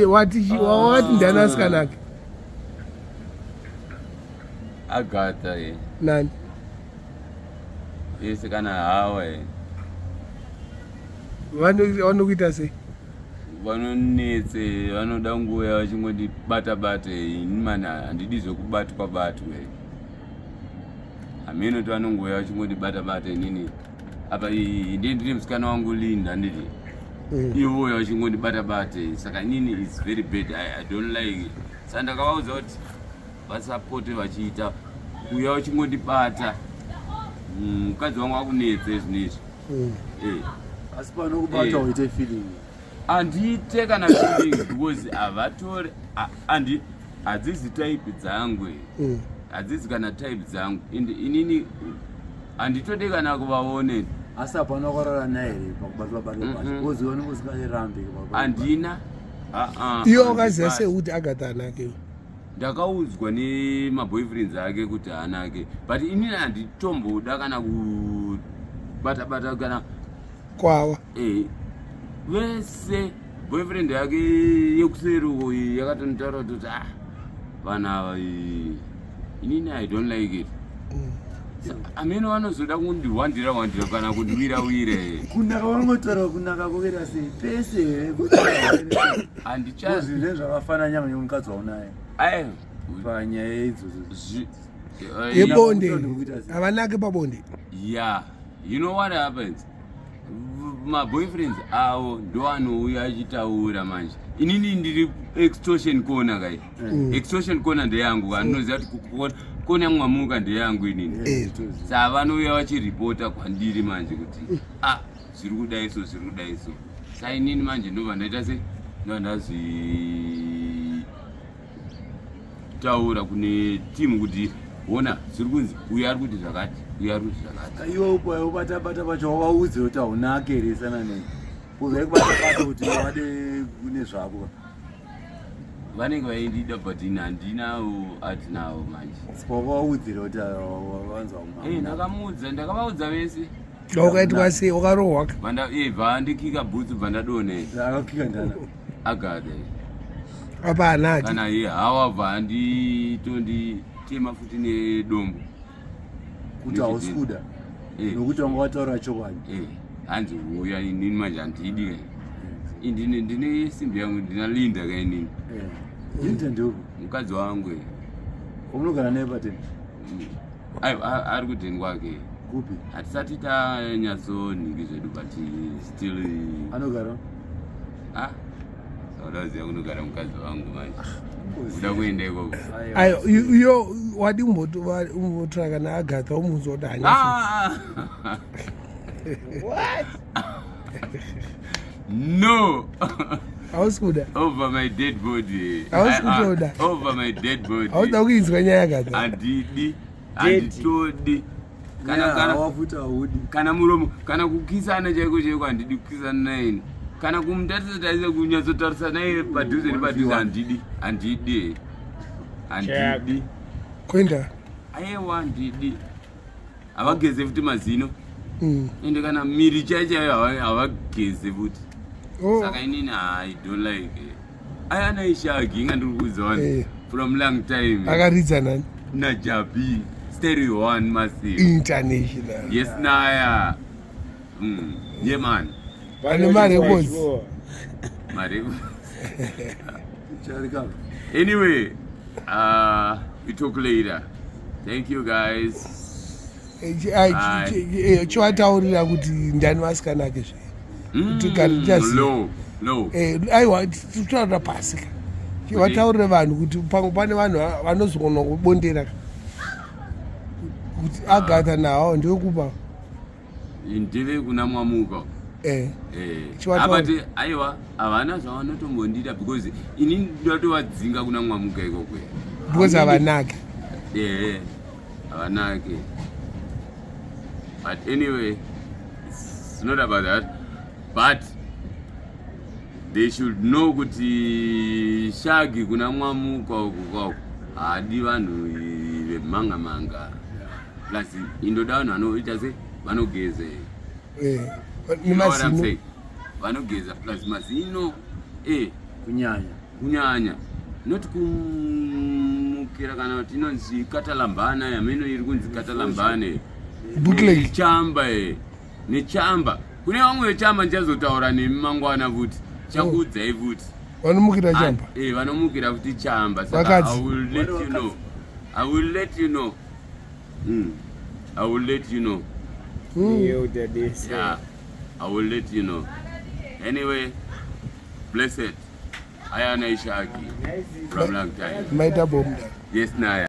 Wati wati ndani asikanake? Agatha ye. Nani? Yese kana hawa ye. Vanokuita sei? Vanonetse, vanoda nguva vachingondibata bata ini mani handidi zvekubatwa batwa. Hameno kuti vanongouya vachingondibata bata inini. Apa ndiye ndine musikana wangu Linda handiti. Ivo uya vachingondibata bata saka inini it's very bad. I don't like it. Saka ndakavaudza kuti vasapote vachiita uya vachingondibata. Mukadzi wangu akunetse zvinezvi. Asi panokubata uite feeling. Handiite kana feeling because havatore handi hadzizi type dzangu. Hadzizi kana type dzangu. Ende inini handitode kana kuvaone. Asi hapana wakarara naye here pakubatwa batwa pacho? Because unenge usingarambi. Handina. Iwe wakaziva sei kuti Agatha anake? Ndakaudzwa nemaboyfriends ake kuti haanake, but inini handitomboda kana kubata bata kana kwawa. Vese boyfriend yake yekuseri uko yakatonitaura kuti vanhu ava inini I don't like it. Amene vanozoda kundiwandira wandira kana kundiwira wira. Kunaka vanongotaura kunaka kuita sei pese here? Handicha zvinhu zvakafanana nyangwe nemukadzi waunaye. Ai panyaya idzodzo. Yebonde. Havanake pabonde. Yeah, you know what happens? Maboyfriends avo ndo anouya achitaura manje. Inini ndiri extortion corner kai. Extortion corner ndeyangu, anoziva kuti kona mwamuka ndeyangu inini. Saka vanouya vachiripota kwandiri manje kuti zviri kudai so, zviri kudai so. Saka inini manje ndobva ndaita sei? Ndobva ndazvitaura kune team kuti ona zviri kunzi uyu ari kuti zvakati, uyu ari kuti zvakati. Iwe ubata bata pacho wavaudze kuti haunake here sana nei? Uzai kubata bata kuti vade nezvako. Vanenge vaindida but ini handinawo ati nawo manje. Wavaudzira kuti vanzwa Ndakamuudza, ndakavaudza vese. Wakaitwa sei? Wakarohwa? Bva ndikika bhutsu bva ndadonha. Akakika ndana. Agatha. Apa hanaki. Kana iye hawa bva anditonditema futi nedombo. Kuti hausi kuda. Nokuti wanga wataura chokwadi. Hanzi uya inini manje handidi kai. Indine ndine simbi yangu ndina Linda kai inini. Linda ndio mukadzi wangu. Unogara naye pateni? Aiwa, ari kudheni kwake. Kupi? Hatisati tanyatsonhingi zvedu but still anogara. Sauda kuziva kunogara mukadzi wangu manje. Uda kuenda ikoko. Ayo iyo wadi umbotora kana Agatha umuudza kuti hanyasi. What? No. Hausi kuda. Over my dead body. Hausi kutoda. Over my dead body. Hauda kuinzwa nyaya Agatha. Handidi. Handitodi. Kana kana wafuta haudi. Kana muromo, kana kukisana chaiko chaiko handidi kukisana naye. Kana kumutarisa tarisa kunyatsotarisa naye padhuze nepadhuze handidi. Handidi. Handidi. Kuenda. Aiwa handidi. Havageze futi mazino. Ende kana miri chaiyo chaiyo havageze futi. Saka inini I don't like it. Aya naishagi inga ndiri kuudza vanhu from long time. Akaridza nani? Najabi Stereo One Massive. International. Yes naya. Yeah man. Vane marecords. Marecords. Anyway, we talk later. Thank you guys. Chivataurira kuti ndani vasikana ake zve. No, no. Aiwa titaurira pasi ka. Vataurire vanhu kuti pamwe pane vanhu vanozogona kubondera kuti Agatha nawo ndewekupa. Ndeve kuna Mwamuka. Abati aiwa havana zvavanotombondida because ini ndatovadzinga kuna Mwamuka ikoko. Because havanake. Havanake. But anyway, it's not about that. But they should know kuti Shagi kuna Mwamuka uku kwako haadi vanhu vemanga manga. Plus indoda vanhu vanoita se vanogeze. Nemazino. Vanogeza plus mazino. Kunyanya. Kunyanya. Not kumukira kana kuti inonzi katalambana yameno iri kunzi katalambane. Bootleg. Chamba e. Nechamba. Kune vamwe vechamba ndichazotaura nemi mangwana futi. Chakuudzai futi. Vanomukira chamba. Eh, vanomukira futi chamba. Saka I will let you know. I will let you know. I will let you know. Yeah, I will let you know. Anyway, blessed. Ayana Ishaki. From long time. Maita bomda. Yes, Naya.